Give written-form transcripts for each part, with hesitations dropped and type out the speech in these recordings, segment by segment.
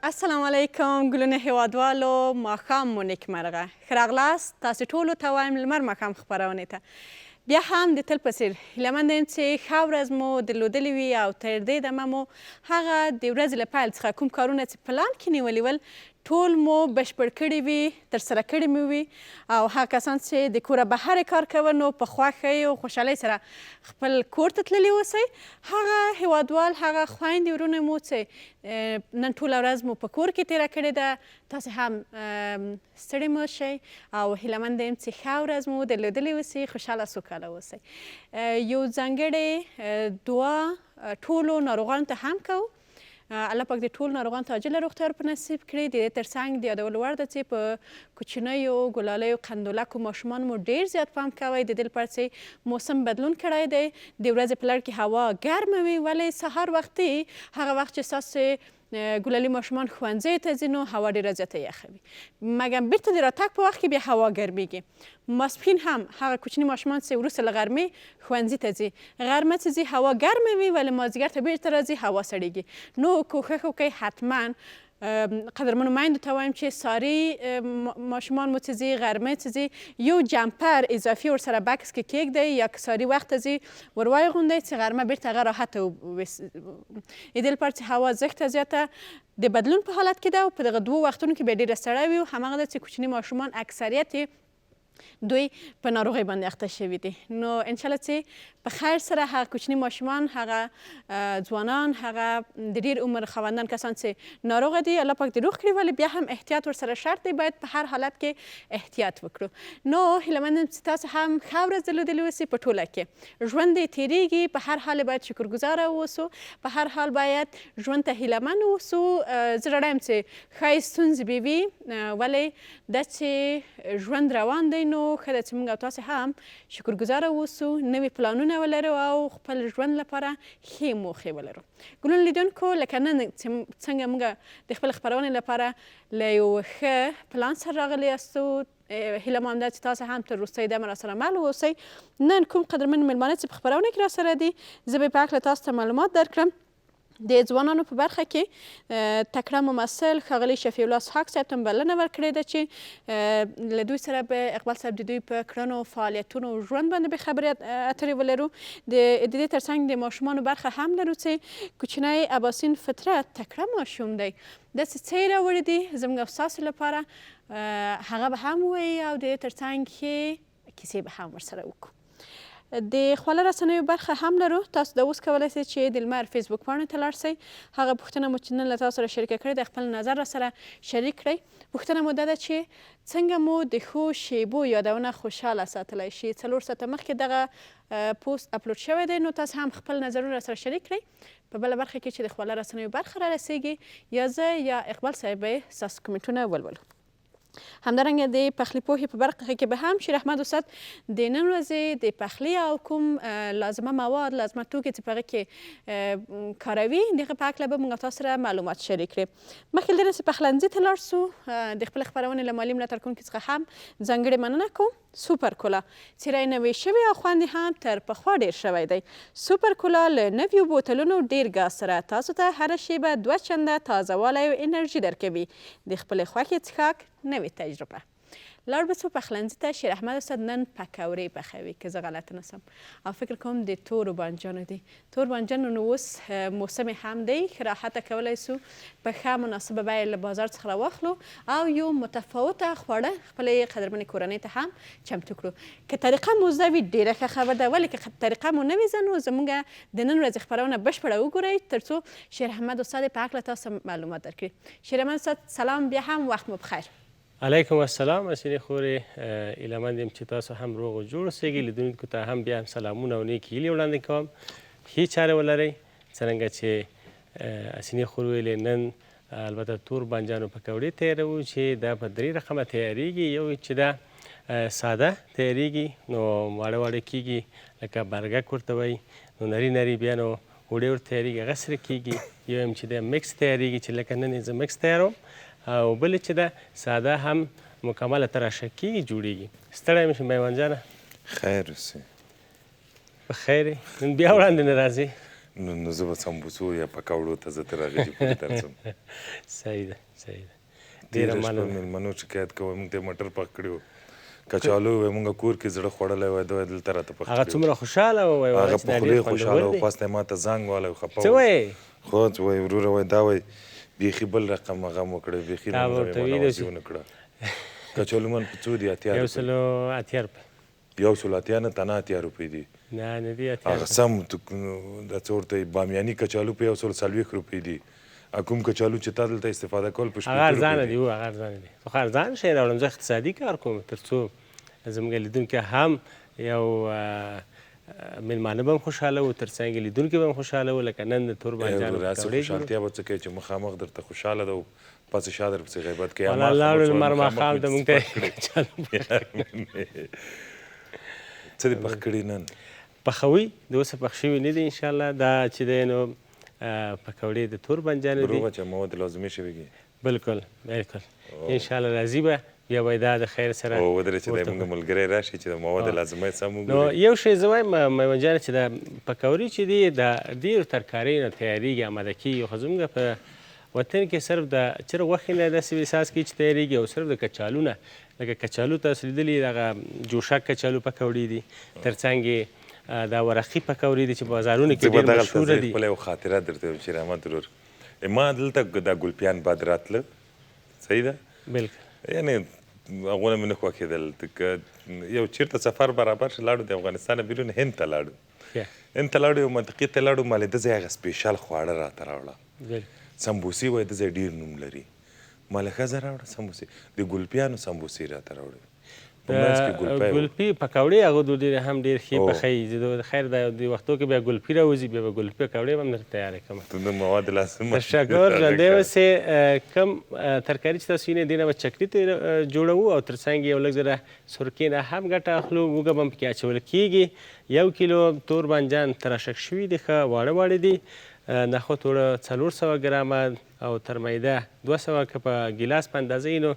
السلام علیکم ګلونه هیوادوالو، ماښام مو نیکمرغه. ښه راغلاست تاسو ټولو ته وایم لمر ماښام خپرونې ته. بیا هم د تل په څیر هیله مند یم چې ښه ورځ مو درلودلې وي او تر دې دمه مو هغه د ورځې له پیل څخه کوم کارونه چې پلان کې نیولي ول ټول مو بشپړ کړي وي، ترسره کړي مو وي او هغه کسان چې د کوره بهر یې کار کوه نو په خوښۍ او خوشحالۍ سره خپل کور ته تللي اوسئ. هغه هیوادوال، هغه خویندې ورونه مو چې نن ټوله ورځ مو په کور کې تیره کړې ده، تاسو هم ستړي مه شئ او هیله مند یم چې ښه ورځ مو درلودلې اوسي، خوشحاله سوکاله اوسئ. یو ځانګړې دعا ټولو ناروغانو ته هم کوو. الله پاک دې ټول ناروغانو ته عاجله روغتیا ور په نصیب کړي. د دې ترڅنګ د یادولو وړ ده چې په کوچنیو ګلالیو قندولکو ماشومانو مو ډیر زیات پام کوئ، د دې لپاره چې موسم بدلون کړی دی، د ورځې په لړ کې هوا ګرمه وي، ولې سهار وختي هغه وخت چې ستاسو ګلالي ماشومان ښوونځیو ته ځي نو هوا ډیره زیاته یخه وي، مګر بیرته د راتګ په وخت کې بیا هوا ګرمیږي. ماسپښین هم هغه کوچني ماشومان چې وروسته له غرمې ښوونځي ته ځي، غرمه چې ځي هوا ګرمه وي، ولې مازدیګر ته بیرته راځي هوا سړیږي. نو کوښښ وکړئ حتما قدرمنو میندو ته وایم چې ساري ماشومان مو چې ځي غرمه چې ځي یو جمپر اضافي ورسره بکس کې کېږدئ، یا که ساري وخت ته ځي ور وایغوندئ چې غرمه بیرته هغه راحته د دې لپاره چې هوا زښته زیاته د بدلون په حالت کې ده او په دغه دوو وختونو کې بیا ډېره سړه وي او هماغه ده چې کوچني ماشومان اکثریت یې دوی په ناروغۍ باندې اخته شوي دي. نو انشاءالله چې په خیر سره هغه کوچني ماشومان، هغه ځوانان، هغه د ډیر عمر خاوندان کسان چې ناروغه دي الله پاک دې روغ کړي، ولې بیا هم احتیاط ورسره شرط دی، باید په هر حالت کې احتیاط وکړو. نو هیله مند یم چې تاسو هم ښه ورځ درلودلې اوسي. په ټوله کې ژوند دې تیریږي، په هر حال باید شکرګزاره اوسو، په هر حال باید ژوند ته هیله من اوسو. زه ډاډه یم چې ښایي ستونزې به وي، ولې دا چې ژوند روان دی نو ښه ده چې موږ او تاسو هم شکرګزاره اوسو، نوي پلانونه ولرو او خپل ژوند لپاره ښې موخې ولرو. ګلون لیدونکو، لکه نن چې څنګه موږ د خپل خپرونې لپاره له یو ښه پلان سره راغلي یاستو، هیله مو همدا چې تاسو هم تر وروستۍ دمه راسره مل واوسئ. نن کوم قدرمن مېلمانه چې په خپرونه کې راسره دي، زه به یې په هکله تاسو ته معلومات درکړم. د ځوانانو په برخه کې تکړه ممثل ښاغلي شفیع الله اسحاق صاحب ته بلنه ورکړې ده چې له دوی سره به اقبال صاحب د دوی په کړنو، فعالیتونو او ژوند باندې به خبرې اترې ولرو. د دې ترڅنګ د ماشومانو برخه هم لرو چې کوچنی اباسین فطرت تکړه ماشوم دی، داسې څه یې راوړي دي زموږ او ستاسو لپاره، هغه به هم ووایي او د دې ترڅنګ ښې کیسې به هم ورسره وکړو. د خواله رسنیو برخه هم لرو. تاسو دا اوس کولای شئ چې د لمر فیسبوک پاڼې ته لاړ شئ، هغه پوښتنه مو چې نن له تاسو سره شریکه کړې ده خپل نظر را سره شریک کړئ. پوښتنه مو دا ده چې څنګه مو د ښو شیبو یادونه خوشحاله ساتلی شي. 4 ساعته مخکې دغه پوسټ اپلوډ شوی دی، نو تاسو هم خپل نظرونه را سره شریک کړئ. په بله برخه کې چې د خواله رسنیو برخه را رسیږي، یا زه یا اقبال صاحب به ستاسو کمنټونه ولولو. همدارنګه د پخلي پوهې په برخه کې به هم شیر احمد استاد د نن ورځې د پخلي او کوم لازمه مواد، لازمه توکي چې په هغه کې کاروي، د هغه په هکله به موږ تاسو سره معلومات شریک کړي. مخکې له دې نه چې پخلنځي ته لاړ سو، د خپلې خپرونې له مالي ملاتړ کوونکي څخه هم ځانګړې مننه کوم. سوپر کولا څېره یې نوې شوې او خوند یې هم تر پخوا ډېر شوی دی. سوپر کولا له نویو بوتلونو ډېر ګاز سره تاسو ته هره شېبه 2 چنده تازه والی او انرژي درکوي. د خپلې خوښې څښاک نوې تجربه. لاړ به څو پخلنځي ته. شیر احمد استاد نن پکورې پخوي که زه غلطه نه سم، او فکر کوم د تورو بانجانو دي. تور بانجان نو اوس موسم هم دی، ښه راحته کولای سو په ښه مناسبه بیه له بازار څخه راواخلو او یو متفاوته خواړه خپلې قدرمنې کورنۍ ته هم چمتو کړو. که طریقه مو زده وي ډېره ښه خبر ده، ولې که طریقه مو نه وي زده نو زموږ د نن ورځې خپرونه بشپړه وګورئ ترڅو شیر احمد استاد په هکله تاسو معلومات درکړي. شیر احمد استاد سلام، بیا هم وخت مو پخیر. علیکم السلام اسینې خورې، هیله مند یم چې تاسو هم روغ او جوړ اوسئ. لیدونکو ته هم بیا هم سلامونه او نیکې هیلې وړاندې کوم. ښې چارې ولرئ. څرنګه چې اسینې خور ویلې نن البته تور بانجانو پکوړې تیاروو چې دا په 3 رقمه تیاریږي. یو چې دا ساده تیاریږي، نو واړه واړه کیږي لکه برګک ورته وایي، نو نری نری بیا نو اوړې ورته تیاریږي، هغه سره کیږي. یو هم چې دا مکس تیاریږي چې لکه نن یې زه مکس تیاروم، او بل چې دا ساده هم مکمله تراشه کیږي جوړیږي. ستړی مې شم میوند جانه. خیر اوسې. په خیر یې. نن بیا وړاندې نه راځې؟ نو زه به سمبوسو یا پکوړو ته زه تر هغې پورې درځم. صحیح ده، صحیح ده. ډېره شپه مېلمنو شکایت کوه، موږ ته مټر پخ کړي وو، کچالو وای، موږ کور کې زړه خوړلی وای، ده وای دلته راته پخ کړي. هغه څومره خوشحاله و، وای هغه په خولې خوشحاله و، خواسته یې ما ته زنګ والی خفه څه وایې؟ خو څه وایي وروره، وای دا وای بیخي بل رقم غم وکړی، بیخي مېلمه نوازي ونه کړه. کچالو من په څو دي؟ 80 روپۍ. 180 روپۍ. 180 نه، تنه 80 روپۍ دي. نه نه دي 80. هغه سم د څه ورته بامیاني کچالو په 140 روپۍ دي. کوم کچالو چې تا دلته استفاده کول په 60 هغه ارزانه دي. هغه ارزانه دي، خو ارزان شی راوړم، زه اقتصادي کار کوم، تر څو زموږ لیدونکي هم یو مېلمانه به هم خوشحاله وو، تر څنګ لیدونکي به هم خوشحاله وو. لکه نن د تور بانجان پکوړې. خوشحالتیا به څه کوي چې مخامخ درته خوشحاله ده، پس شا درپسې غیبت کوي. ولا لاړو لمر ماښام ته موږ ته څه دې پخ کړي نن؟ پخوي د اوسه پخ شوي نه دي انشاءالله. دا چې دی نو پکوړې د تور بانجانو دي. دروغ چې مواد لازمي شوي دي. بالکل بالکل، انشاءالله راځي به بیا به دا د خیر سره ودرې چې د موږ ملګری راشي چې د مواد لازمه سم وګوري. نو یو شی زه وایم میوند جانه، چې د پکورې چې دي د ډېرو ترکاریو نه تیارېږي، اماده کېږي، خو زموږ په وطن کې صرف د چرګ غوښې نه داسې احساس کوي چې تیارېږي، او صرف د کچالو نه. لکه کچالو تاسو لیدلي، دغه جوشک کچالو پکوړې دي، تر څنګ یې دا ورقي پکورې دي چې بازارونو کې ډېر مشهوره دي. خپله یو خاطره درته وایم شیر احمد ورور، ما دلته دا ګلپیان باد راتله، صحیح ده؟ بالکل. یعنې هغونه مې نه خوښېدل. یو چېرته سفر برابر شو، لاړو د افغانستان بیرون هند ته لاړو، هند ته لاړو، یو منطقې ته لاړو، ما له ده ځای هغه special خواړه راته راوړه، سمبوسې وایي، ده ځای ډېر نوم لري. ما له ښځه راوړه سمبوسې، د ګلپیانو سمبوسې راته راوړې. په منځ کې ګلپی و. ګلپي پکوړې هغه دوی ډېرې هم ډېر ښې پخوي. خیر دی، دې وختو کې بیا ګلپي راوځي، بیا به ګلپي پکوړې به هم درته تیارې کړم. ته د مواد لازم. تشکر، ژوندی اوسې. کوم ترکاري چې تاسو وینئ، دې نه به چکني جوړوو، او تر څنګ یو لږ زره سرکې نه هم ګټه اخلو، اوږه به هم پکې اچول کېږي. 1 کیلو تور بانجان تراشک شوي دي، ښه واړه واړه دي. نخود اوړه 400 ګرامه او تر میده 200، که په ګیلاس په اندازه یې نو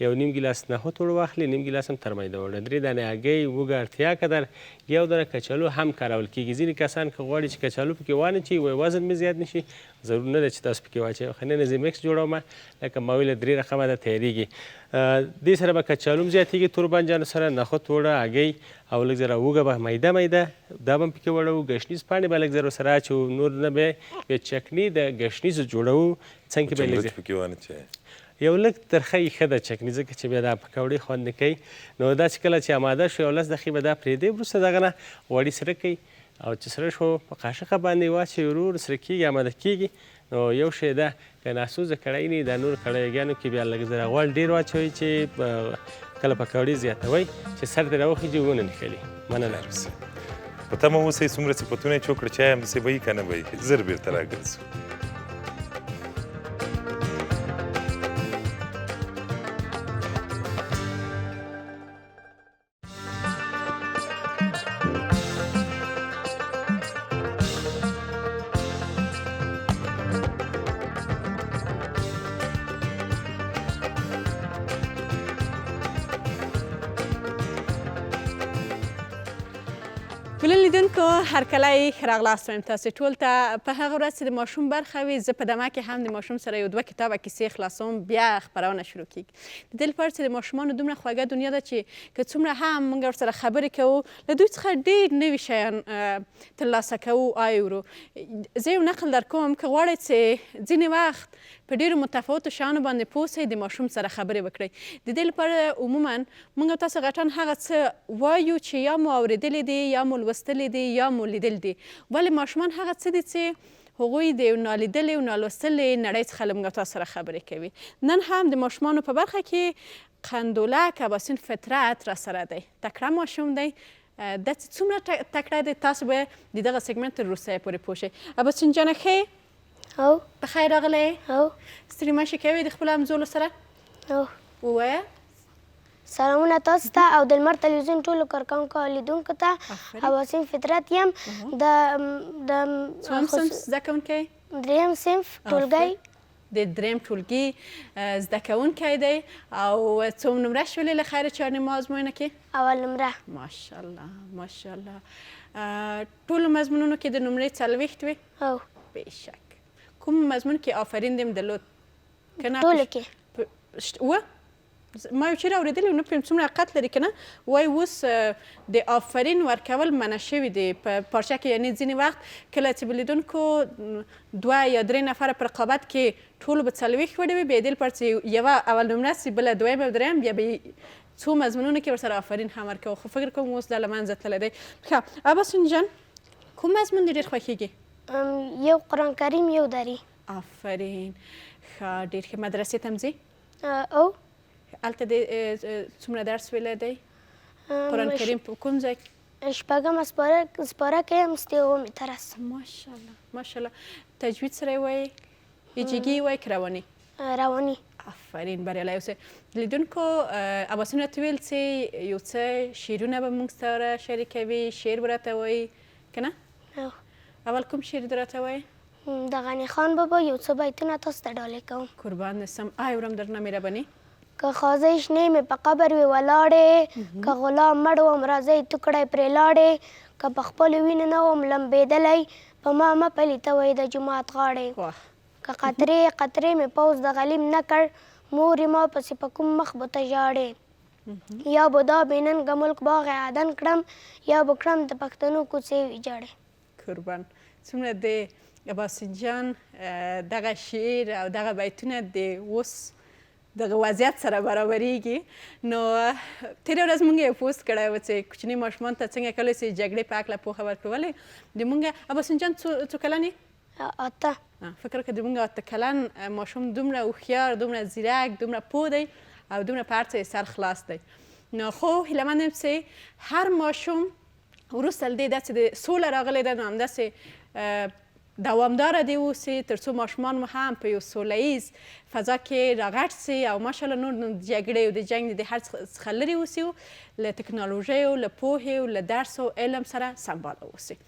1.5 ګیلاس نخود اوړه واخلي، نیم ګیلاس هم تر میده اوړه، 3 دانې هګۍ، اوږه اړتیا قدر، 1 دانه کچالو هم کارول کېږي. ځینې کسان که غواړي چې کچالو پکې وانه چوي، وایي وزن مې زیات نه شي، ضرور نه ده چې تاسو پکې واچوئ. خو نن زه mix جوړوم، لکه ما ویل 3 رقمه ده تیارېږي. دې سره به کچالو هم زیاتېږي، تور بانجانو سره نخود اوړه، هګۍ او لږ زره اوږه به میده میده دا به هم پکې وړوو. ګشنیز پاڼې به لږ زره ورسره اچوو، نور نه به بیا چکني د ګشنیزو جوړوو. څنګه به لږ پکې وانه چوي؟ یو لږ ترخه یې ښه ده چکني، ځکه چې بیا دا پکوړې خوند نه کوي. نو دا چې کله چې اماده شو، یو 10 دقیقې به دا پرېږدي، وروسته دغه نه غوړي سره کوي، او چې سره شو په قاشقه باندې واچوي، ورو ورو سره کېږي، اماده کېږي. نو یو شی ده که ناسوزه کړی نه، دا نور کړایګانو کې بیا لږ زره غوړ ډېر واچوئ چې کله پکوړې زیاتوئ چې سر ترې راوخېږي ونه نښلي. مننه. په تمه اوسئ، څومره صفتونه یې چې وکړه، چای همداسې به وي که نه به وي، زر بېرته راګرځو. ګلن لیدونکو هرکلی، ښه راغلاست وایم تاسې ټول ته. په هغه ورځ چې د ماشوم برخه وي، زه په دمه کې هم د ماشوم سره یو دوه کتابه کیسې خلاصوم، بیا خپرونه شروع کېږي. د دې لپاره چې د ماشومانو دومره خوږه دنیا ده چې که څومره هم موږ ورسره خبرې کوو، له دوی څخه ډېر نوي شیان ترلاسه کوو، اورو. زه یو نقل در کوم، که غواړئ چې ځینې وخت په ډېرو متفاوتو شیانو باندې پوه سئ، د ماشوم سره خبرې وکړئ. د دې لپاره عموماً موږ او تاسو غټان هغه څه وایو چې یا مو اورېدلي دي، یا مو لوستلي دي، یا مو لیدل دي، ولې ماشومان هغه څه دي چې هغوی د یو نالیدلې او نالوستلې نړۍ څخه له موږ او تاسو سره خبرې کوي. نن هم د ماشومانو په برخه کې قندولک اباسین فطرت را سره دی، تکړه ماشوم دی. دا چې څومره تکړه دی تاسو به د دغه segment تر وروستیه پورې پوه شئ. اباسین جانه ښه یې؟ هو. په خیر راغلی؟ هو. ستړي مشي کوې د خپلو همزولو سره؟ هو. ووایه. سلامونه تاسو ته او د لمر تلویزیون ټولو کارکوونکو او لیدونکو ته. اباسین فطرت یم، د څوم صنف زده کوونکی؟ دریم صنف ټولګی. د دریم ټولګي زده کوونکی دی. او څوم نمره شولې له خیره چارنیمه ازموینه کې؟ اول نمره. ماشاءالله ماشاءالله. ټولو مضمونونو کې د نمرې 40 وې؟ هو. بېشک. کوم مضمون کې آفرین دې درلود؟ که نه؟ ټولو کې. وه؟ ما یو چیرې اورېدلي وو، نه پوهېږم څومره حقیقت لري که نه، وایي اوس د آفرین ورکول منع شوي دي په پارچه کې، یعنې ځینې وخت کله چې به لیدونکو 2 یا 3 نفره په رقابت کې ټولو به 40 وړي وي، بیا یې دې لپاره چې یوه اول نمره سي، بله دویمه او درېیم، بیا به یې څو مضمونونو کې ورسره آفرین هم ورکوه، خو فکر کوم اوس دا له منځه تللی دی. ښه عباسین جان، کوم مضمون دې ډېر خوښېږي؟ یو قرآن کریم، یو دري. آفرین، ښه ډېر ښه. مدرسې ته هم ځې؟ او. هلته دې څومره درس ویلی دی؟ قرآن کریم په کوم ځای؟ شپږمه سپاره کې یم، ستې اوومې ته رسم. ماشاءالله ماشاءالله. تجوید سره یې وایې، ایجیګي یې وایې که رواني؟ رواني. آفرین، بریالی اوسې. لیدونکو عباسین راته ویل چې یو څه شعرونه به موږ سره شریکوي، شعر به راته وایي که نه؟ هو. اول کوم شعر دې راته وایې؟ د غني خان بابا یو څه بیتونه تاسو ته ډالۍ کوم. قربان دې سم، آی ورم درنه مهرباني. که خازۍ شنې مې په قبر وي ولاړې، که غلام مړ وم راځئ توکړی پرې لاړې، که په خپلو وینو نه وم لمبېدلی، په ما مه پلیتوئ د جومات غاړې. که قطرې قطرې مې پوځ د غلیم نه کړ، مورې ما پسې په کوم مخ به ته ژاړې. یا به دا بې ننګه ملک باغ عدن کړم، یا به کړم د پښتنو کوڅې ویجاړې. قربان، څومره د عباسین جان دغه شعر او دغه بیتونه د اوس دغه وضعیت سره برابرېږي. نو تېره ورځ مونږ یو پوسټ کړی و چې کوچني ماشومان ته څنګه کولی شي جګړې په هکله پوهه ورکړو. ولې د مونږ عباسین جان څو کلن یې؟ 8. فکر وکړه د مونږ 8 کلن ماشوم دومره هوښیار، دومره ځیرک، دومره پوه دی او دومره په هر څه یې سر خلاص دی. نو خو هیله مند یم چې هر ماشوم وروسته له دې دا چې د سوله راغلې ده، نو همداسې دوامداره دې اوسي تر څو ماشومان مو هم په یو سوله ییز فضا کې راغټ سي او ماشاءالله نور نو د جګړې او د جنګ د هر څخه لرې اوسي او له تکنالوژۍ او له پوهې او له درس او علم سره سمباله اوسي.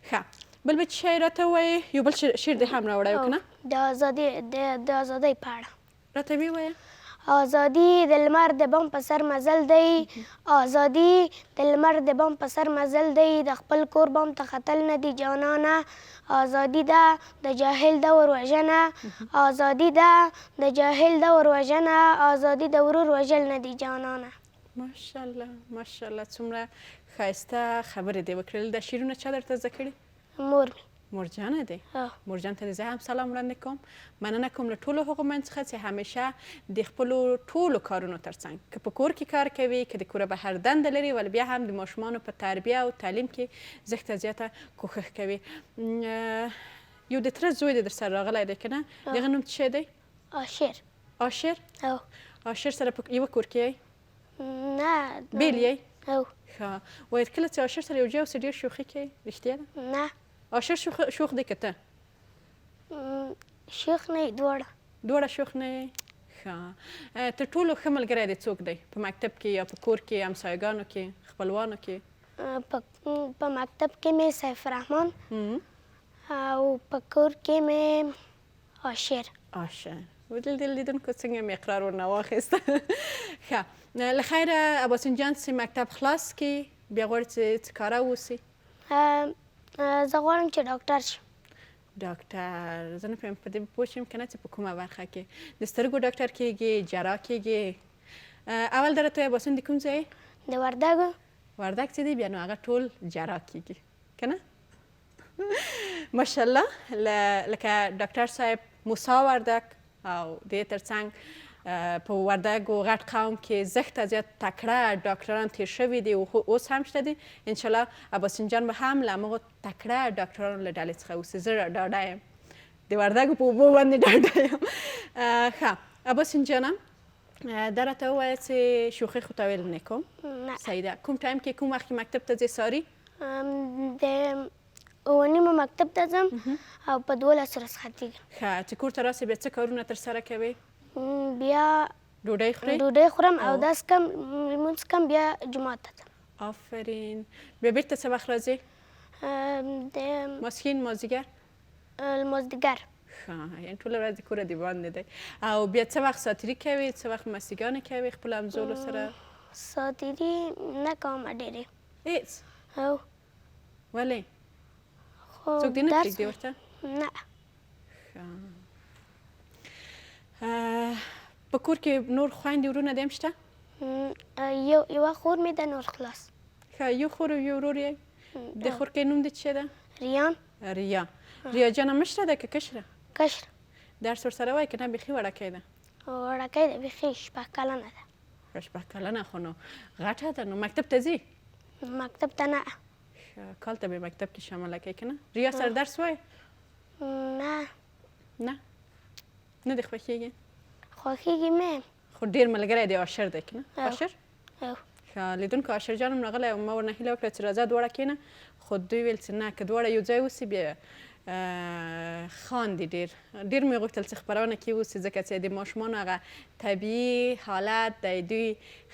ښه، بل به څه شی راته ووایې؟ یو بل شعر دې هم راوړی و که نه؟ د ازادۍ، د ازادۍ په اړه راته ویې. ازادي د لمر د بام په سر مزل دی، ازادي د لمر د بام په سر مزل دی، د خپل کور بام ته ختل نه دي جانانه، ازادي ده د جاهل دور وژنه، ازادي ده د جاهل دور وژنه، ازادي د ورور وژل نه دي جانانه. ماشاءالله ماشاءالله، څومره ښایسته خبرې دې وکړل. دا شعرونه چا درته زده کړي؟ مور مې. مورجانه دی؟ مورجان ته دې زه هم سلام وړاندې کوم. مننه کوم له ټولو هغو میندو څخه چې همیشه د خپلو ټولو کارونو ترڅنګ، که په کور کې کار کوي، که د کوره بهر دنده لري، ولې بیا هم د ماشومانو په تربیه او تعلیم کې زښته زیاته کوښښ کوي. یو د تره زوی دې در سره راغلی دی که نه؟ د هغه نوم څه شی دی؟ آشر. آشر؟ هو. آشر سره په یوه کور کې یئ؟ نه. بېل یئ؟ هو. ښه، وایي کله چې آشر سره یو ځای اوسې ډېر شوخي کوي، رښتیا ده؟ نه. آشر شوخ دی که ته؟ شوخ نه یې، دواړه. دواړه شوخ نه یې؟ ښه، تر ټولو ښه ملګری دې څوک دی په مکتب کې یا په کور کې، همسایګانو کې، خپلوانو کې؟ په مکتب کې مې سیف الرحمن او په کور کې مې آشر. آشر. ودل دې لیدونکو څنګه مې اقرار ورنه واخیست. ښه، له خیره عباسین جان چې مکتب خلاص کړي بیا غواړي چې څه کاره اوسي؟ زه غواړم چې ډاکټر شم. ډاکټر، زه نه پوهېږم په دې به پوه شم که نه چې په کومه برخه کې؟ د سترګو ډاکټر کېږي، جراح کېږي؟ اول دا راته ووایه عباسین د کوم ځای؟ د وردګو. وردګ چې دی بیا نو هغه ټول جراح کېږي که نه؟ ماشاءالله، لکه ډاکټر صاحب موسی وردک او دې ترڅنګ په وردګو غټ قوم کې زښته زیات تکړه ډاکټران تیر شوي دي او اوس هم شته دي. انشاءالله عباسین جان به هم له همغو تکړه ډاکټرانو له ډلې څخه اوسي. زه ډاډه یم، د وردګو په اوبو باندې ډاډه یم. ښه عباسین جانه، دا راته ووایه چې شوخي خو تا ویل نه کوم؟ نه. صحیح ده. کوم ټایم کې، کوم وخت کې مکتب ته ځې ساري؟ د 7:30 مکتب ته ځم او په 12 رخصتېږم. ښه، چې کور ته راسې بیا څه کارونه ترسره کوې؟ بیا ډوډۍ خورې؟ ډوډۍ خورم، اودس کوم، لمونځ کوم، بیا جومات ته ځم. آفرین. بیا بیرته څه وخت راځې؟ د ماسپښین، مازدیګر؟ مازدیګر. ښه، یعنې ټوله ورځ د کوره د باندې دی. او بیا څه وخت ساتیري کوې، څه وخت مستیګانې کوې خپلو همزولو سره؟ ساتیري نه کوم ډېرې. هېڅ؟ هو. ولې؟ خو څوک دې نه درس پرېږدي ورته؟ نه. ښه. په کور کې نور خویندې ورونه دې هم شته؟ یو یوه خور مې ده نور خلاص. ښه یو خور او یو ورور یې؟ د خورکۍ نوم دې څه ده؟ ریان. ریا. ریا جانه مشره ده که کشره؟ کشره. درس ورسره وایې که نه بیخي وړکی ده؟ وړکی ده بیخي شپږ کلنه ده. شپږ کلنه خو نو غټه ده نو مکتب ته ځي؟ مکتب ته نه. ښه کال ته به مکتب کې شامله کوي که نه؟ ریا سره درس وایې؟ نه. نه نه دې خوښېږي؟ خوښېږي مې. خو ډېر ملګری دی عاشر دی که نه؟ عاشر؟ هو. ښه لیدونکو عاشر جان هم راغلی او ما ورنه هیله وکړه چې راځه دواړه کښېنه خو دوی ویل چې نه که دواړه یو ځای اوسي بیا خاندي ډېر ډېر مې غوښتل چې خپرونه کې اوسي ځکه چې د ماشومانو هغه طبیعي حالت دی دوی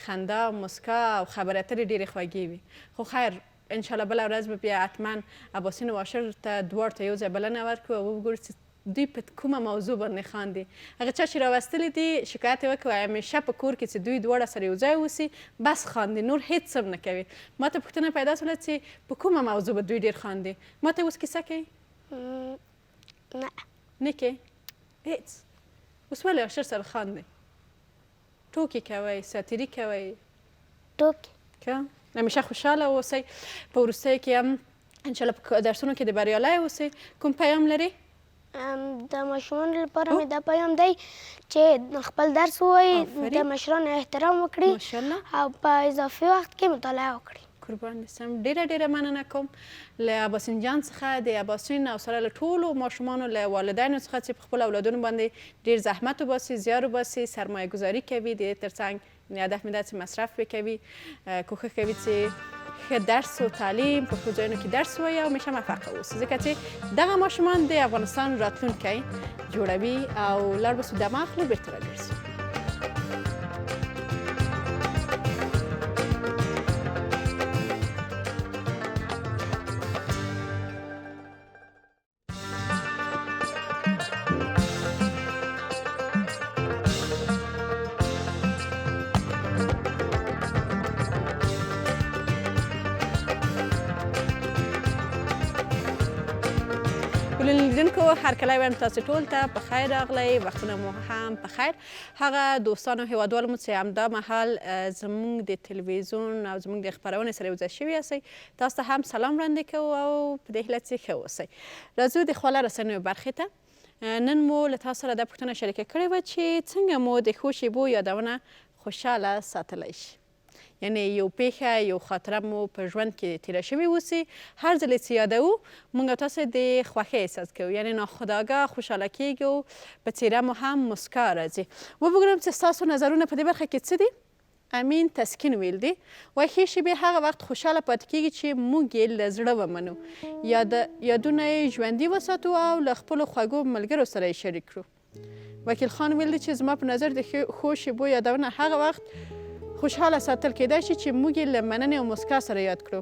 خندا مسکا او خبرې اترې ډېرې خوږې وي خو خیر انشاءالله بله ورځ به بیا حتما اباسین او عاشر ته دواړو ته یو ځای بلنه ورکړو او وګورو چې دوی په کومه موضوع باندې خاندي. هغه چا چې راوستلي دي شکایت یې وکړ وایي همیشه په کور کې چې دوی دواړه سره یو ځای اوسي بس خاندي نور هیڅ هم نه کوي. ماته پوښتنه پیدا شوله چې په کومه موضوع به دوی ډیر خاندي. ماته اوس کیسه کوي؟ نه. نه کې؟ هیڅ. اوس ولې عاشر سره خاندي؟ ټوکې کوئ، ساتیري کوئ؟ ټوکې. که همیشه خوشحاله اوسئ. په وروستیو کې هم انشاءالله په درسونو کې د بریالی اوسئ. کوم پیام لري؟ د ماشومانو لپاره مې دا پیام دی چې خپل درس ووایي، د مشرانو احترام وکړي او په اضافي وخت کې مطالعه وکړي. قربان دې سم. ډیره ډیره مننه کوم له اباسین جان څخه، د اباسین او سره له ټولو ماشومانو له والدینو څخه چې په خپلو اولادونو باندې ډیر زحمت وباسي، زیار وباسي، سرمایه ګذاري کوي، د دې ترڅنګ یعنې هدف مې دا چې مصرف پرې کوي، کوښښ کوي چې ښه درس او تعلیم په ښو ځایونو کې درس ووایي او همیشه موفق اوسي، ځکه چې دغه ماشومان د افغانستان راتلونکی جوړوي. او لاړ به سو دمه اخلو بیرته راګرځو. لیدونکو هرکلی وایم تاسو ټول ته په خیر راغلی، وختونه مو هم په خیر. هغه دوستانو هیوادوالو مو چې همدا مهال زموږ د تلویزیون او زموږ د خپرونې سره یو ځای شوي یاستئ، تاسو ته هم سلام وړاندې کوو او په دې هیله چې ښه اوسئ. راځو د خواله رسنیو برخې ته. نن مو له تاسو سره دا پوښتنه شریکه کړې وه چې څنګه مو د ښو شیبو یادونه خوشحاله ساتلی شي. یعنی یو پیښه یو خاطره مو په ژوند کې تیره شوې اوسي، هر ځل چې یادوو موږ او تاسو د خوښۍ احساس کوو، یعنی ناخودآګاه خوشحاله کیږو، په څیره مو هم مسکا راځي. وګورم چې ستاسو نظرونه په دې برخه کې څه دي. امین تسکین ویل دي وایي ښې شیبې هغه وخت خوشحاله پاتې کیږي چې موږ یې له زړه ومنو، یادونه یې ژوندي وساتو او له خپلو خوږو ملګرو سره یې شریک کړو. وکیل خان ویل دي چې زما په نظر د ښو شیبو یادونه هغه وخت خوشحاله ساتل کیدای شي چې موږ یې له مننې او مسکا سره یاد کړو.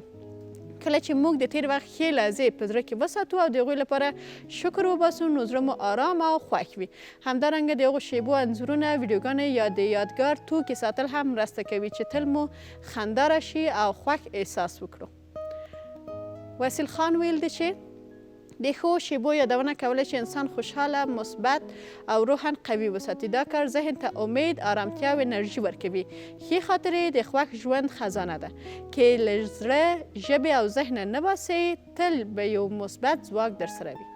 کله چې موږ د تیر وخت ښې لحظې په زړه کې وساتو او د هغوی لپاره شکر وباسو نو زړه مو آرام او خوښ وي. همدارنګه د هغو شیبو انځورونه، ویډیوګانې یا د یادګار توکي ساتل هم مرسته کوي چې تل مو خندا راشي او خوښ احساس وکړو. وسیل خان ویل دي چې د ښو شیبو یادونه کولی شي انسان خوشحاله، مثبت او روحاً قوي وساتي. دا کار ذهن ته امید، آرامتیا او انرژي ورکوي. ښې خاطرې د خوښ ژوند خزانه ده، که له زړه، ژبې او ذهنه نه باسئ تل به یو مثبت ځواک درسره وي.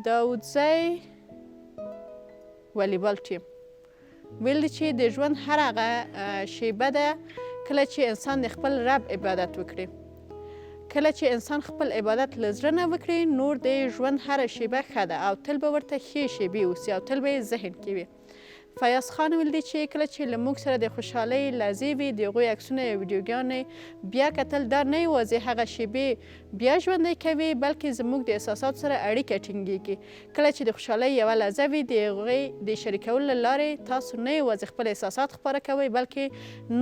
داودزی والیبال ټیم ویل دي چې د ژوند هر هغه شیبه ده کله چې انسان د خپل رب عبادت وکړي. کله چې انسان خپل عبادت له زړه نه وکړي نور د ژوند هره شیبه ښه ده او تل به ورته ښې شیبې اوسي او تل به یې ذهن کې وي. فیاض خان ویل دي چې کله چې له موږ سره د خوشحالۍ لحظې وي د هغوی عکسونه یا ویډیوګانې بیا کتل دا نه یوازې هغه شیبې بیا ژوندی کوي بلکې زموږ د احساساتو سره اړیکه ټینګیږي. کله چې د خوشحالۍ یوه لحظه وي د هغې د شریکولو له لارې تاسو نه یوازې خپل احساسات خپاره کوئ بلکې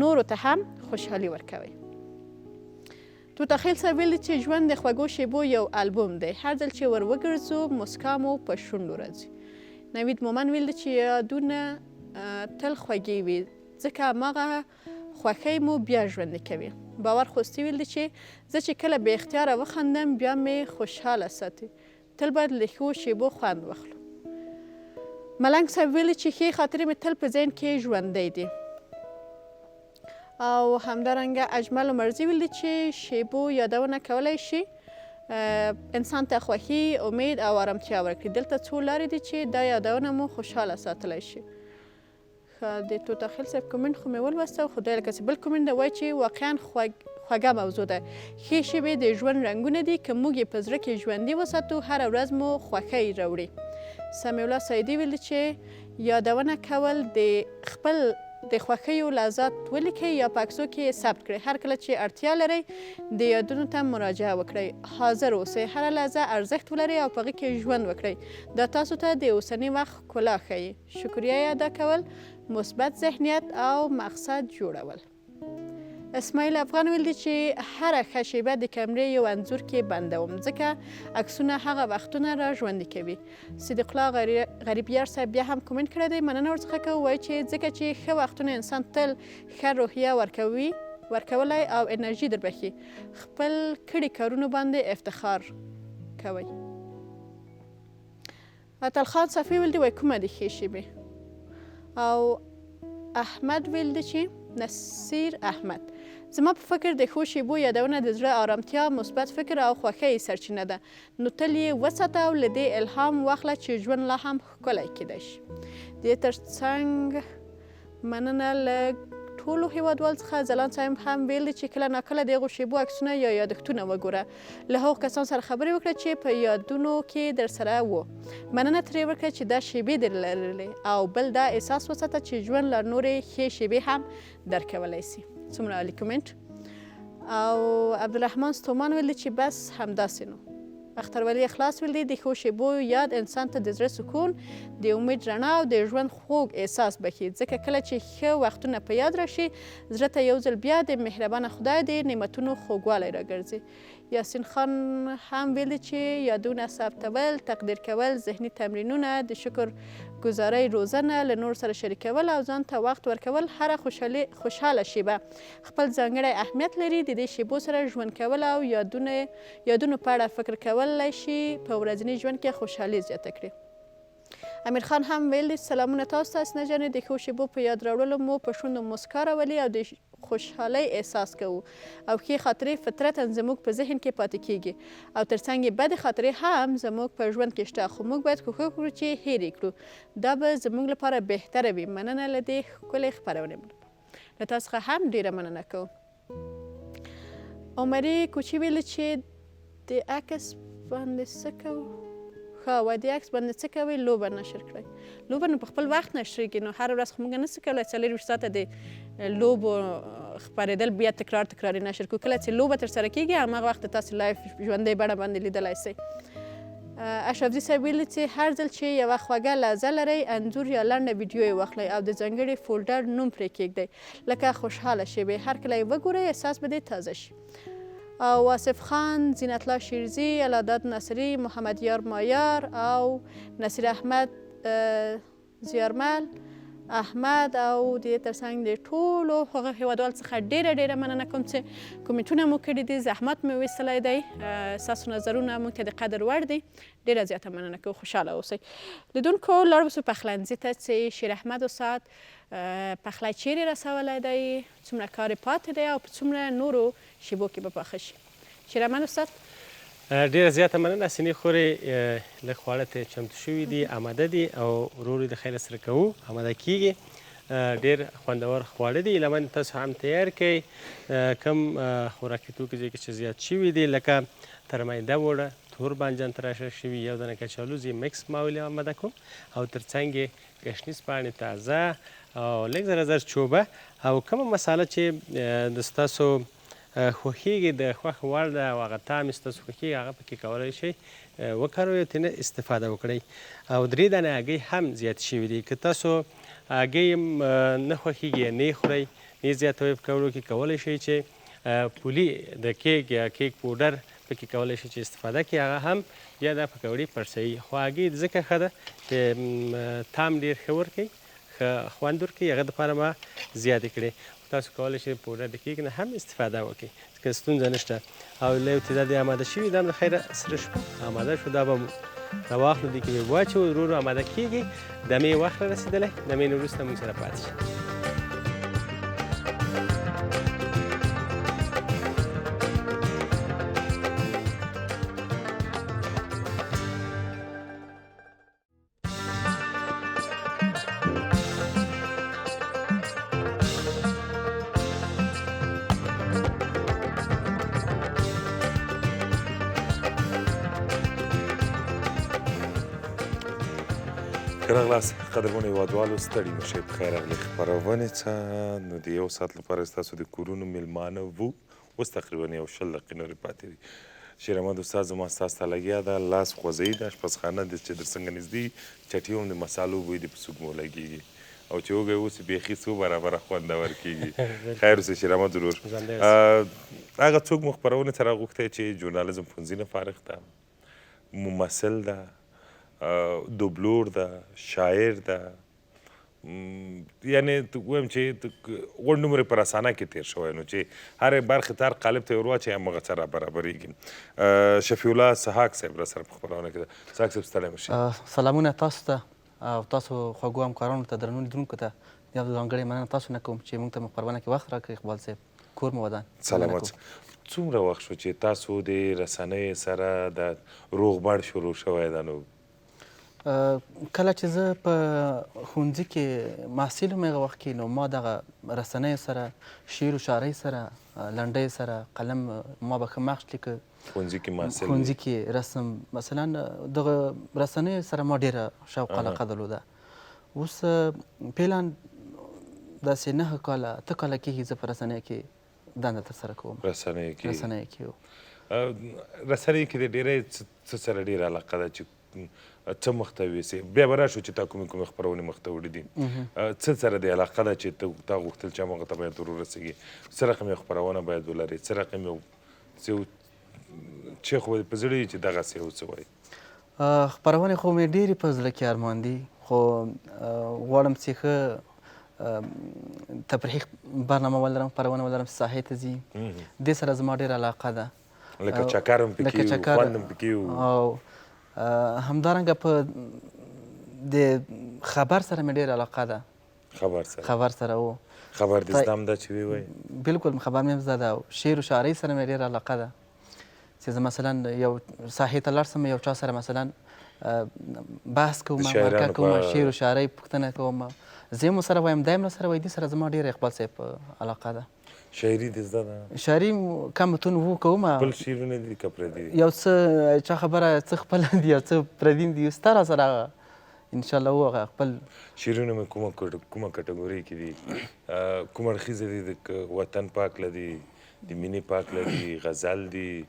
نورو ته هم خوشحالي ورکوئ. توتاخیل صاحب ویلي چې ژوند د خوږو شیبو یو البوم دی، هر ځل چې ور وګرځو مسکا مو په شونډو راځي. نوید مومن ویلي چې یادونه تل خوږې وي ځکه هماغه خوښۍ مو بیا ژوندي کوي. باور خوستي ویل دي چې زه چې کله بې اختیاره وخندم بیا مې خوشحاله ساتي. تل باید له ښو شیبو خوند واخلو. ملنګ صاحب ویلي چې ښې خاطرې مې تل په ذهن کې ژوندۍ دي. او همدارنګه اجمل عمرزي ویل دي چې شیبو یادونه کولای شي انسان ته خوښي، امید او آرامتیا ورکړي. دلته څو لارې دي چې دا یادونه مو خوشحاله ساتلی شي. ښه د توتاخیل صاحب کومنټ خو مې ولوسته خو دی لکه چې بل کومنټ دی وایي چې واقعا خوږه موضوع ده. ښې شیبې د ژوند رنګونه دي، که موږ یې په زړه کې ژوندي وساتو هره ورځ مو خوښۍ راوړي. سمیع الله سعیدي ویلي چې یادونه کول د خپل د خوښیو لحظات ولیکئ یا په عکسو کې یې ثبت کړئ. هر کله چې اړتیا لرئ د یادونو ته مراجعه وکړئ. حاضر اوسئ، هره لحظه ارزښت ولرئ او په هغه کې ژوند وکړئ. دا تاسو ته د اوسني وخت ښکلا ښیي. شکریه یې ادا کول، مثبت ذهنیت او مقصد جوړول. اسماعیل افغان ویل دي چې هره ښه شیبه د کمرې یو انځور کې بندوم، ځکه عکسونه هغه وختونه را ژوندي کوي. صدیق الله غریب یار صاحب بیا هم کومنټ کړی دی، مننه ورڅخه کوو. وایي چې ځکه چې ښه وختونه انسان تل ښه روحیه ورکوي ورکولای او انرژي دربښي. خپل کړي کارونو باندې افتخار کوئ. اتل خان صفي ویل دي وای کومه دي ښې شیبې. او احمد ویل دي چې نصیر احمد زما په فکر د ښو شیبو یادونه د زړه آرامتیا، مثبت فکر او خوښۍ سرچینه ده، نو تل یې وساته او له دې الهام واخله چې ژوند لا هم ښکلی کیدای شي. د دې ترڅنګ مننه له ټولو هیوادوال څخه. ځلان صاحب هم ویل چې کله ناکله د هغو شیبو عکسونه یا یادښتونه وګوره، له هغو کسانو سره خبرې وکړه چې په یادونو کې در سره وو، مننه ترې وکړه چې دا شیبې در لرلې، او بل دا احساس وساته چې ژوند لا نورې ښې شیبې هم درکولی سي. څومره عالي کومنټ. او عبدالرحمن ستومان ویل چې بس همداسې نو. اخترولي اخلاص ویل دي د ښو شیبو یاد انسان ته د زړه سکون، د امید رڼا او د ژوند خوږ احساس بښي، ځکه کله چې ښه وختونه په یاد راشي زړه ته یو ځل بیا د مهربانه خدای د نعمتونو خوږوالی راګرځي. یاسین خان هم ویل دي چې یادونه ثبتول، تقدیر کول، ذهني تمرینونه، د شکر ګزارۍ روزنه، له نورو سره شریکول او ځان ته وخت ورکول هره خوشحاله شیبه خپل ځانګړی اهمیت لري. د دې شیبو سره ژوند کول او یادونو په اړه فکر کولای شي په ورځني ژوند کې خوشحالي زیاته کړي. امیر خان هم ویل دي سلامونه تاسو ته حسینه جانې، د ښو شیبو په یاد راوړلو مو په شونډو موسکا راولي او د خوشحالۍ احساس کوو، او ښې خاطرې فطرتاً زموږ په ذهن کې پاتې کیږي او ترڅنګ یې بدې خاطرې هم زموږ په ژوند کې شته، خو موږ باید کوښښ وکړو چې هېرې کړو، دا به زموږ لپاره بهتره وي. مننه له دې ښکلې خپرونې. له تاسو څخه هم ډېره مننه کوم. عمري کوچي ویل چې د عکس باندې څه کوو؟ ښه وای د عکس باندې څه کوئ؟ لوبه نشر کړئ. لوبه نو په خپل وخت نشرېږي، نو هره ورځ خو موږ نه څه کولی 24 ساعته د لوبو خپرېدل بیا تکرار تکراري نشر کړو. کله چې لوبه ترسره کېږي هماغه وخت تاسو live ژوندۍ بڼه باندې لیدلی سئ. اشرفزي صاحب ویلي چې هر ځل چې یوه خوږه لحظه لرئ انځور یا لنډه ویډیو یې واخلئ او د ځانګړي فولډر نوم پرې کېږدئ، لکه خوشحاله شیبې. هر کله یې وګورئ احساس به دې تازه شي. او آصف خان، زینت الله شیرزي، الله ناصري، محمد یار مایار او نصیر احمد زیارمل احمد او د دې ترڅنګ د ټولو هغه هیوادوال څخه ډیره ډیره مننه کوم چې کومنټونه مو کړي دي، زحمت مو ویستلی دی، ستاسو نظرونه موږ ته د قدر وړ دي. ډیره زیاته مننه کوم. خوشحاله اوسئ. لیدونکو لاړ اوسو پخلنځي ته چې شیر احمد استاد پخلی چیرې رسولی دی، څومره کار یې پاتې دی او په څومره نورو شیبو کې به پاخه شي. شیر احمد استاد ډیره زیاته مننه حسینې خورې، لږ خواړه ته چمتو شوي دي، آماده دي او ورور د خیره سره کوو، آماده کیږي. ډیر خوندور خواړه دي، هیله مند تاسو هم تیار کړئ. کوم خوراکي توکي چې کې زیات شوي دي لکه ترمیده اوړه، تور بانجان تراشل شوي، یو دانه کچالو زه مکس ما ولې آماده کوم، او ترڅنګ یې ګشنیز پاڼې تازه او لږ ذره زردچوبه او کومه مساله چې د ستاسو خوښیږي، د خوښ وړ ده او هغه طعم یې ستاسو خوښیږي، هغه پکې کولی شئ وکاروئ او ترې استفاده وکړئ. او 3 دانې هګۍ هم زیاتې شوي دي. که تاسو هګۍ نه خوښیږي یا نه یې خورئ، نه یې زیاتوئ په کولو کې، کولی شئ چې پولي د کیک یا کیک پوډر پکې کولی شئ چې استفاده کړئ، هغه هم بیا دا پکوړې پړسوي. خو هګۍ ځکه ښه ده چې طعم ډېر ښه ورکوي، ښه خوند ورکوي، هغه دپاره ما زیاتې کړې. تاسو کولی شئ پوډر د کیک نه هم استفاده وکړئ، ځکه ستونزه نشته. او له یو تعداد یې آماده شوي، دا هم له خیره سره شو، آماده شو. دا به راواخلو، دې کې به یې واچوو، ورو ورو آماده کېږي. دمې وخت را رسېدلی، دمې نه وروسته موږ سره پاتې شئ. ښه راغلاست قدرمنو هیوادوالو، ستړي مه شئ، په خیر راغلئ خپرونې ته. نو د یو ساعت لپاره ستاسو د کورونو میلمانه وو. اوس تقریبا یو 20 دقیقې نورې پاتې دي. شیر احمد استاد زما ستاسو ته لګیا ده، لاس خوځوي، د اشپزخانه د چې در څنګه نږدې چټي هم د مسالو بوی دې په سوږمو لګېږي او چې وږی اوسې بیخي څو برابره خوندور کېږي. خیر اوسې شیر احمد ورور. هغه څوک مو خپرونې ته راغوښتی چې ژورنالیزم پوهنځي نه فارغ ده، ممثل ده، دوبلور ده، شاعر ده، یعنی وایم چې غونډ نومر یې په رسانه کې تېر شوی، نو چې هرې برخې ته هر قالب ته یې ور واچوي هماغه څه را برابرېږي. شفیع الله سهاک صاحب را سره په خپرونه کې ده. سهاک صاحب ستړی مه شئ. سلامونه تاسو ته او تاسو خوږو همکارانو ته، درنو لیدونکو ته یو ځانګړې مننه تاسو نه کوم چې موږ ته مو خپرونه کې وخت راکړ. اقبال صاحب کور مو ودان. سلامت. څومره وخت شو چې تاسو د رسنۍ سره د روغبړ شروع شوی ده؟ نو کله چې زه په ښوونځي کې محصل وم هغه وخت کې، نو ما دغه رسنیو سره، شعر و شاعرۍ سره، لنډۍ سره، قلم ما به ښه مخش لیکه. ښوونځي کې محصل؟ ښوونځي کې رسم مثلا دغه رسنیو سره ما ډېره شوق علاقه درلوده. اوس فعلا داسې 9 کاله 8 کاله کېږي زه په رسنیو کې دنده ترسره کوم. رسنیو کې؟ رسنیو کې. رسنیو کې د ډېری څه سره ډېره علاقه ده چې څه مخته ویسې؟ بیا به راشو چې تا کومې کومې خپرونې مخته وړي دي. څه سره د علاقه ده چې تا غوښتل چې هماغه ته باید ور ورسېږي؟ څه رقم یو خپرونه باید ولرې؟ څه رقم یو چې خو په زړه یې چې دغسې یو څه وایي؟ خپرونې خو مې ډېرې په زړه کې ارمان دي، خو غواړم چې ښه تفریحي برنامه ولرم، خپرونه ولرم چې ساحې ته ځي. دې سره زما ډېره علاقه ده. لکه چکر هم پکې وي، خوند هم پکې وي. او همدارنګه په د خبر سره مې ډېره علاقه ده. خبر سره؟ خبر سره و. خبر دې زده هم ده چې ویې وایې؟ بلکل خبر مې هم زده ده. شعر و شاعرۍ سره مې ډېره علاقه ده چې زه مثلا یو ساحې ته لاړ شم، یو چا سره مثلا بحث کوم، مرکه کوم، شعر و شاعرۍ پوښتنه کوم، زه هم ورسره وایم، دی هم راسره وایي. دې سره زما ډېره اقبال صاحب علاقه ده. شاعري دې زده ده؟ شاعري کم متون وو کوم. خپل شعرونه دي که پردي دي؟ یو څه چا خبره څه خپل دي، یو څه پردي دي، ستا راسره انشاءالله وو هغه خپل شعرونه مې کومه کټګورۍ کې دي؟ کوم اړخیزه دي؟ د وطن پاک له دي، د مینې پاک له دي، غزل دي،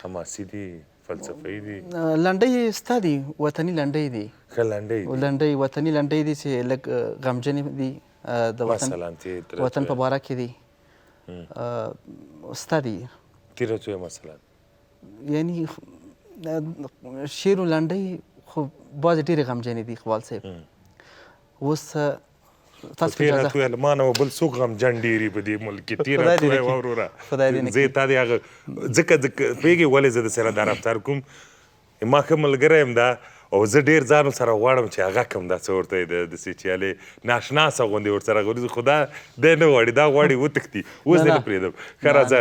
حماسي دي، فلسفي دي؟ لنډۍ ستا دي، وطني لنډۍ دي. ښه لنډۍ دي. لنډۍ وطني لنډۍ دي چې لږ غمجنې دي، د وطن په باره کې دي، ستا دي. تېره څو مثلا؟ یعنی شعر و لنډۍ خو بعضې ډېرې غمجنې دي اقبال صاحب. اوس تاسو په اجازه تېره ما نه بل څوک غمجن ډېري په دې ملک کې. تېره تویه وروره، زه تا دې هغه ځکه پوهېږې ولې زه د سره دا رفتار کوم؟ ما ښه ملګری یم ده او زه ډېر ځان سره غواړم چې هغه کم دا څه ورته داسې چې هلې ناشناسه غوندې ورسره غورځي، خو دا دی نه غواړي، دا غواړي وتښتي. اوس دې نه پرېږدم. ښه راځه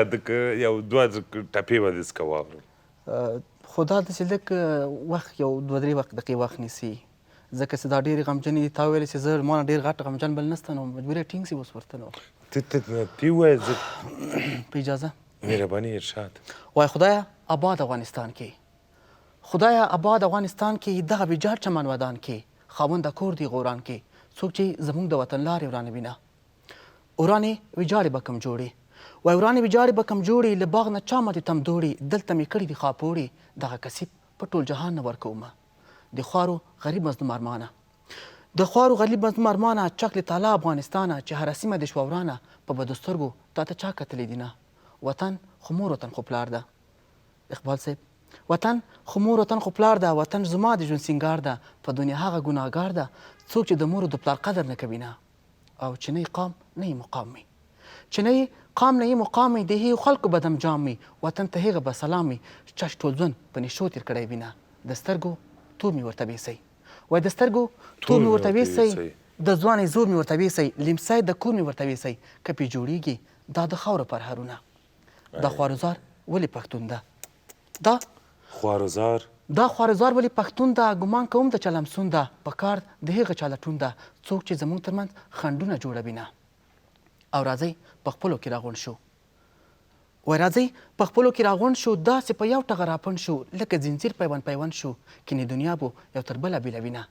یو دوه ټپې به دې څخه واورم. خو دا داسې لږ وخت، یو دوه درې وخت دقیقې وخت نیسي، ځکه چې دا ډېرې غمجنې دي. تا ویلې چې زه ما نه ډېر غټ غمجن بل نشته، نو مجبور یې ټینګ سي اوس ورته. نو ته ووایه زه په اجازه. مهرباني ارشاد. وای خدایه آباد افغانستان کې، خدایه آباد افغانستان کې، دغه ویجاړ چمن ودان کې، خاونده کور دی غوران کې، څوک چې زموږ د وطن لارې ورانوي نه، ورانې ویجاړې به کم جوړې. وای ورانې ویجاړې به کم جوړې، له باغ نه چا ماتې تمدوړې، دلته مې کړي دي خاپوړې، دغه کسیب په ټول جهان نه ورکومه، د خوارو غریب مظلوم ارمانه، د خوارو غریب مظلوم ارمانه، چک له تالا افغانستانه، چې هره سیمه دې شوه ورانه، په بدو سترګو تا ته چا کتلي دي نه، وطن خو مور وطن خو پلار ده. اقبال صاحب وطن خو مور وطن خو پلار ده، وطن زما د ژوند سینګار ده، په دنیا هغه ګناهګار ده، څوک چې د مور او د پلار قدر نه کوي نه، او چې نه یې قام نه یې مقام وي، چې نه یې قام نه یې مقام وي د هغو خلکو به دم جام وي وطن ته هغه به سلام وي چا چې ټول ژوند په نشو تېر کړی وینه د سترګو تور مې ورته ویسئ وای د سترګو تور مې ورته ویسئ د ځوانۍ زور مې ورته ویسئ لیمڅی د کور مې ورته ویسئ که پې جوړیږي دا د خاورو پرهرونه دا خواروزار ولې پښتون ده دا خواروزار دا خواروزار ولې پښتون ده ګمان کوم د چا لمسون ده په کار د هغه چا لټون ده څوک چې زموږ ترمنځ خنډونه جوړوینه او راځئ په خپلو کې راغونډ شو وای راځئ په خپلو کې راغونډ شو داسې په یو ټغر راپنډ شو لکه ځنځیر پیوند پیوند شو کینې دنیا بو یو تر بله بیلوینه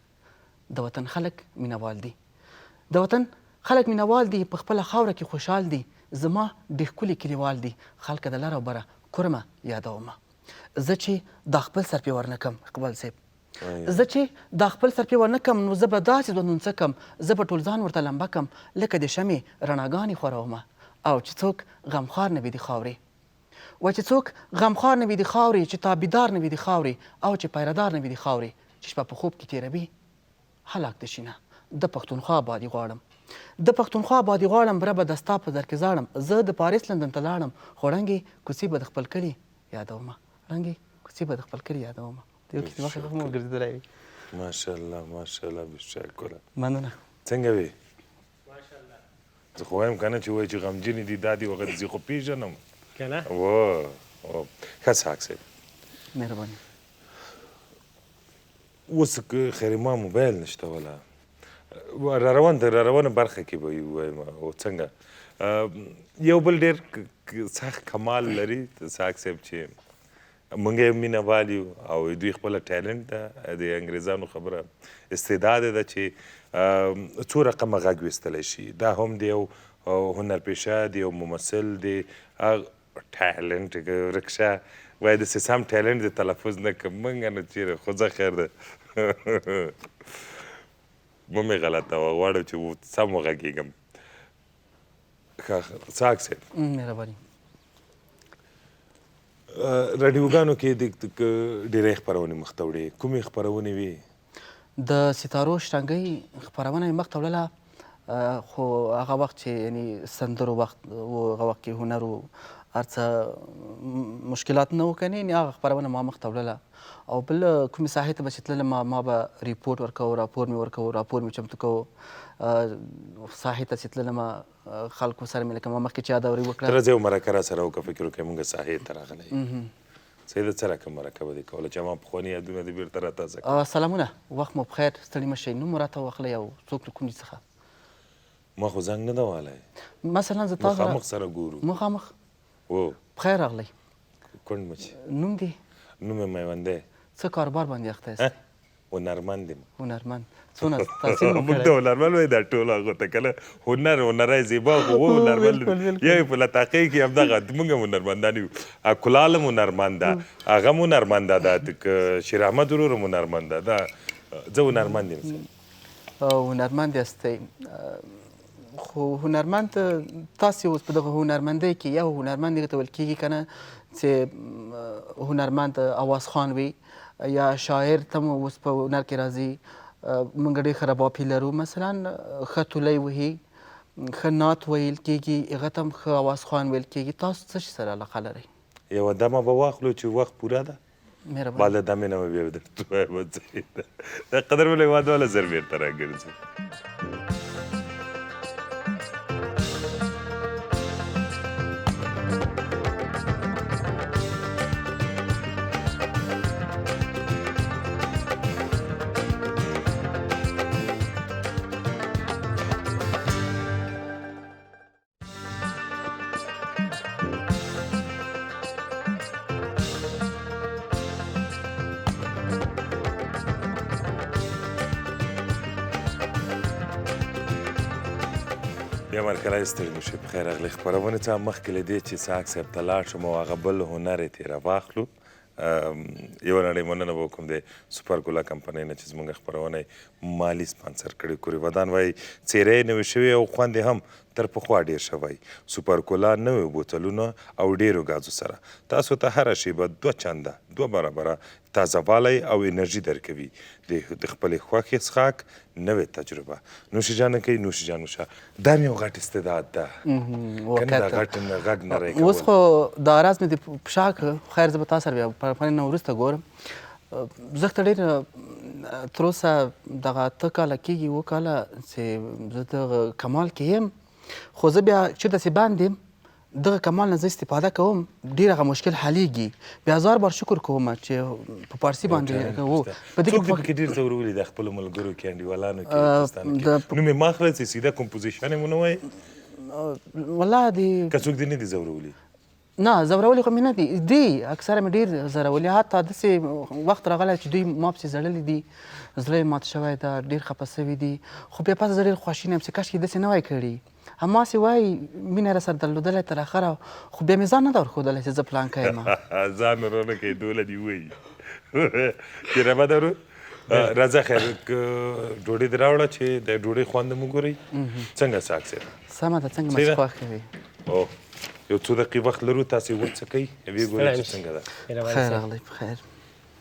د وطن خلک مینوال دي د وطن خلک مینوال دي په خپله خاوره کې خوشحال دي زما ډېر ښکلي کلیوال دي خلک د لر او بره کورمه یادومه زه چې دا خپل سر پې ورنه کم اقبال صاحب زه چې دا خپل سر پې ورنه کم نو زه به داسې ژوندون څه کم زه به ټول ځان ورته لمبه کم لکه د شمعې رڼاګانې خورومه او چې څوک غمخوار نه وي د خاورې و چې څوک غمخوار نه وي د خاورې چې تابعدار نه وي د خاورې او چې پیره دار نه وي د خاورې چې شپه په خوب کې تېروي هلاک دې شي نه د پښتونخوا آبادي غواړم د پښتونخوا آبادي غواړم ربه د ستا په در کې ژاړم زه د پاریس لندن ته لاړم خو ړنګې کوڅې به د خپل کلي یادومه ړنګې کوڅې به د خپل کلي یادومه د یو کیسې مخې خو مو ګرځېدلی وي. ماشاءالله ماشاءالله بشکره. مننه. څنګه وې؟ زه خو وایم کنه چې وایي چې غمجنې دي دا دي هغه دي زه خو پېژنم کنه و ښه اسحاق صاحب مهرباني. اوس خیر ما موبایل نشته ولا را روان را روانه برخه کې به ووایم او څنګه یو بل ډېر سخت کمال لري اسحاق صاحب چې مونږ یې مینه وال یو او دوی خپله ټیلنټ ده، د انګریزانو خبره استعداد ده چې څو رقمه غږ ویستلی شي. دا هم د یو هنرپیشه، د یو ممثل، د ټیلنټ ورک شه وایي داسې سم ټیلنټ د تلفظ نه کوم مونږ نو چېرې خو ځه خیر ده مه مې غلطوه غواړم چې سم وغږېږم. ښه اسحاق صاحب مهرباني. راډیوګانو کې د ډیری خپرونې مخته وړې، کومې خپرونې وې؟ د ستارو شرنګۍ خپرونه مې مخته وړله، خو هغه وخت چې یعنی سندرو وخت و، هغه وخت کې هنر و هر څه مشکلات نه و که نه، یعنی هغه خپرونه ما مخته وړله. او بل کومې ساحې ته به چې تللم ما به ریپورټ ورکاوه، راپور مې ورکاوه، راپور مې چمتو کوو. ساحې ته چې تللم خلکو سره مې لکه ما مخکې چې یادوري وکړه. ته راځه یو مرکه راسره وکړه، فکر وکړې موږ ساحې ته راغلی یو. صحیح ده، څه رقم مرکه به دې کوله چې ما پخواني یادونه دې بېرته راتازه کړه؟ سلامونه، وخت مو پخیر، ستړي مه شئ. نوم مو راته واخلئ او څوک له کوم ځای څخه؟ ما خو زنګ نه ده والی. مثلا زه تا سره مخامخ سره ګورو. مخامخ؟ و. پخیر راغلی. کونډ مچ. نوم دې؟ نوم مې میوند دی. څه کاروبار باندې اخته یاست؟ هنرمند یم. هنرمند، څونه تحصیل مو موږ کړی؟ ته هنرمند وایي، دا ټول هغو ته که نه هنر هنری زیبا خو و هنرمند یو یې په لطاقۍ کې همدغه موږ هم هنرمندان یو. کلال هم هنرمند ده، هغه هم هنرمند ده، دا شیر احمد ورور هم هنرمند ده. دا زه هنرمند یم. هنرمند یاستئ، خو هنرمند تاسې اوس په دغه هنرمندۍ کې یو هنرمند هغه ته ویل کېږي که نه چې هنرمند اواز خوان وي یا شاعر ته مو اوس په هنر کې راځي. موږ ډېر ښه رباپي لرو، مثلا ښه تولۍ وهي، ښه نعت ویل کېږي، هغه ته هم ښه اواز خوان ویل کېږي. تاسو څه شي سره علاقه لرئ؟ یوه دمه به واخلو چې وخت پوره ده، مهرباني. بعد له دمې نه به بیا درته ووایم صحیح ده. د قدرمنو هېوادوالو زر بېرته راګرځو. بیا مرکلای ستړي مه شئ، پخیر راغلئ. خپرونې څخه مخکې له دې چې اسحاق صاحب ته لاړ شم او هغه بل هنر یې ترې راواخلو، یوه نړۍ مننه به وکړم د سوپر ګولا کمپنۍ نه چې زموږ خپرونه یې مالي سپانسر کړې. کورې ودان وایي څېره یې نوې شوې او خوند یې هم تر پخوا ډېر شوی. سوپر کولا نویو بوتلونو او ډېرو ګازو سره تاسو ته هره شېبه دوه چنده، دوه برابره، تازه والی او انرژي درکوي. د د خپلې خوښې څښاک نوې تجربه. نوش جان کوي، نوش جان وشه. دا مې یو غټ استعداد ده. کنه دا غټ غږ نری کول. اوس خو دا راز مې دې په شا کړ. خیر زه به تا سره بیا په نه وروسته ګورم. زښته ډېر تر اوسه دغه 8 کاله کېږي، 7 کاله چې زه دغه کمال کې یم، خو زه بیا چېرته چې بند یم دغه کمال نه زه استفاده کوم، ډېر هغه مشکل حلېږي. بیا هزار بار شکر کوم چې په پارسي باندې وو. په دې کې څوک دې پکې ډېر ځورولي د خپلو ملګرو کې، انډیوالانو کې، دوستانو کې؟ نوم یې مه اخله چې سیده کمپوزیشن یې ونه وایې. والله دې که څوک دې نه دي ځورولي؟ نه، ځورولي خو مې نه دي، دي اکثره مې ډېر ځورولي. حتی داسې وخت راغلی چې دوی ما پسې ځړلي دي، زړه یې مات شوی ده، ډېر خفه شوي دي. خو بیا پس زه ډېر خواشینی یم چې کاشکې داسې نه وای کړي. هماسې وای مینه را سره درلودلی تر اخره، خو بیا مې ځان نه ده ورښودلی چې زه پلانکی یم. ځان ورونه کوي، دوله دې ووایي چې ربه ده ورور. راځه خیر، ډوډۍ دې راوړه چې د ډوډۍ خوند مو ګورئ څنګه. ساک صاحب سمه ده، څنګه مو چې خوښه وي. یو څو دقیقې وخت لرو، تاسې وڅکئ ویې ګورئ چې څنګه ده. خیر راغلی، په خیر.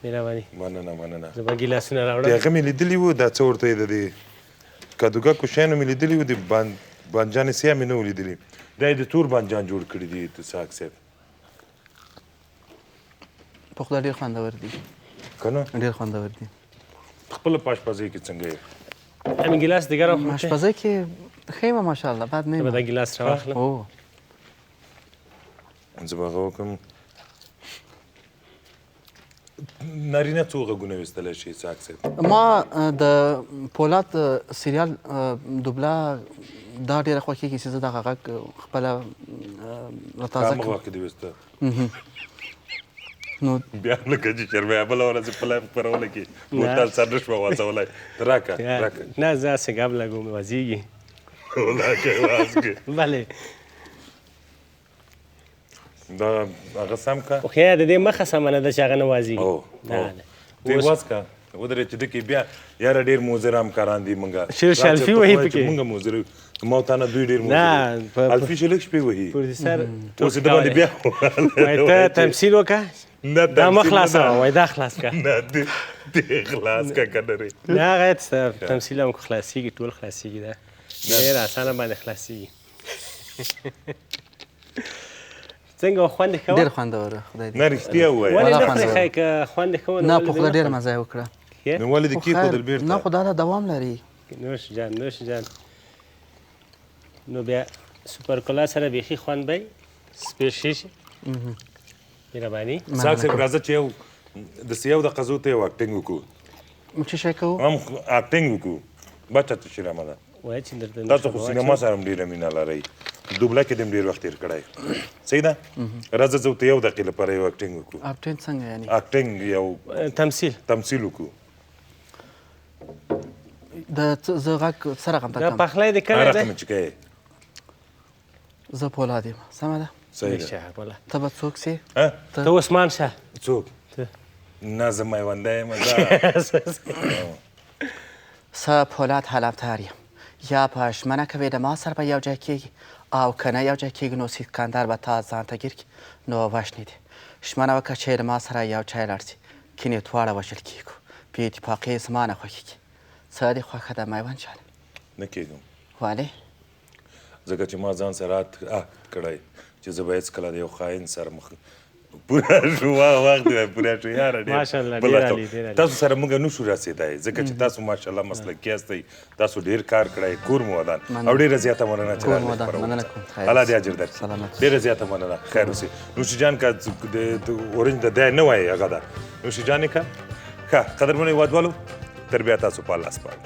مهرباني. مننه مننه. زما ګیلاسونه راوړه. د هغه مې لیدلي وو، دا څه ورته یې د دې کدوګکو شیانو مې لیدلي وو، د بانجان سیاه مې نه وو لیدلي. دا یې د تور بانجان جوړ کړي دي. ساک صاحب په خدای ډېر خوندور دي. که نه؟ ډېر خوندور دي. خپله په اشپزۍ کې څنګه یې؟ همین ګیلاس دیګه راوخلم. اشپزۍ کې ښه یم ماشاءالله، بد نه یم. زه به دا ګیلاس راواخلم. زه به هغه وکړم. نارینه څو غږونه ویستلی شي اسحاق صاحب؟ ما د پولاد سریال دوبله دا ډېره خوښېږي چې زه دغه غږ خپله راتازه کړم. وخت کې دې ویسته؟ نو بیا لکه چې شرمیا بله ورځ په لایف خپرونه کې بوتل سر نه شوه واچولی. راکه راکه. نه زه هسې ګپ لګوم، وازېږي. ولاکه واز کړې. بله دا هغه سم که. خو د دې مخه سمه نه ده چې هغه نه وازېږي. دې واز که ودرې چې دکې بیا یاره ډېر موزر همکاران دي مونږه. شیر شلفي وهي پکې. مونږ موزر ما تا نه دوی ډېر موزر. نه الفي چې لږ شپې وهي. پروډیوسر اوس د باندې بیا وایي ته تمثیل وکړه، دا مه خلاصوه، وایي دا خلاص کړه. نه دې خلاص کړه که نه رې. نه هغه تمثیل هم خلاصېږي، ټول خلاصېږي، دا ډېر اسانه باندې خلاصېږي. څنګه خوند یې ښه وه؟ ډېر خوندور، خدای دې. نه رښتیا ووایه. ولې نه خورې ښه که خوند یې ښه وه؟ نه په خدای ډېره مزه یې وکړه. نو ولې دې کېښودل بېرته؟ نه خو دا دوام لري. نوش جان نوش جان. نو بیا سوپر کولا سره بیخي خوند به سپېشي شي. مهرباني. اسحاق صاحب راځه چې یو داسې یو دقیقه زه ته یو اکټینګ وکړو. څه شی کوو؟ هم اکټینګ وکړو. بچه څه شي رامه ده. وایي چې درته تاسو خو سینما سره هم ډېره مینه لرئ، دوبله کې دې هم ډېر وخت تېر کړی، صحیح ده؟ راځه زه ورته یو دقیقې لپاره یو اکټینګ وکړو. اکټینګ څنګه یعنې؟ اکټینګ یو تمثیل. تمثیل وکړو. د زه غږ څه رقم ته دا پخلی دې کړی دی؟ رقم چې کوې. زه پولاد یم، سمه ده؟ صحیح ده. ته به څوک سې؟ ته عثمان شه. څوک؟ نه زه میوندی یم. زه پولاد حلبتر یم. یا په ژمنه کوې د ما سره به یو ځای کېږي او که نه یو ځای کېږي نو سکندر به تا ځان ته ګیر کړي، نو وژني دې. ژمنه وکړه چې له ما سره یو ځای لاړ سي، کینې دواړه وژل کېږو. بې اتفاقي زما نه خوښېږي. څه دې خوښه ده میوند جانه؟ نه کېږم. ولې؟ ځکه چې ما ځان سره عهد کړی چې زه به هېڅکله د یو خاین سره مخ پوره شو. وخت دی پوره شو یاره. ډېر تاسو سره موږ نه شو رسېدای ځکه چې تاسو ماشاءالله مسلکي یاستئ، تاسو ډېر کار کړی، کور مو ودان. او ډېره زیاته مننه چې راغلئ خپرونې ته. الله دې اجر درکړي. ډېره زیاته مننه، خیر اوسې. نوشي جان که د اورنج د دی نه وایې هغه ده. نوشي جان یې که ښه. قدرمنو هېوادوالو تر بیا تاسو په الله سپارم.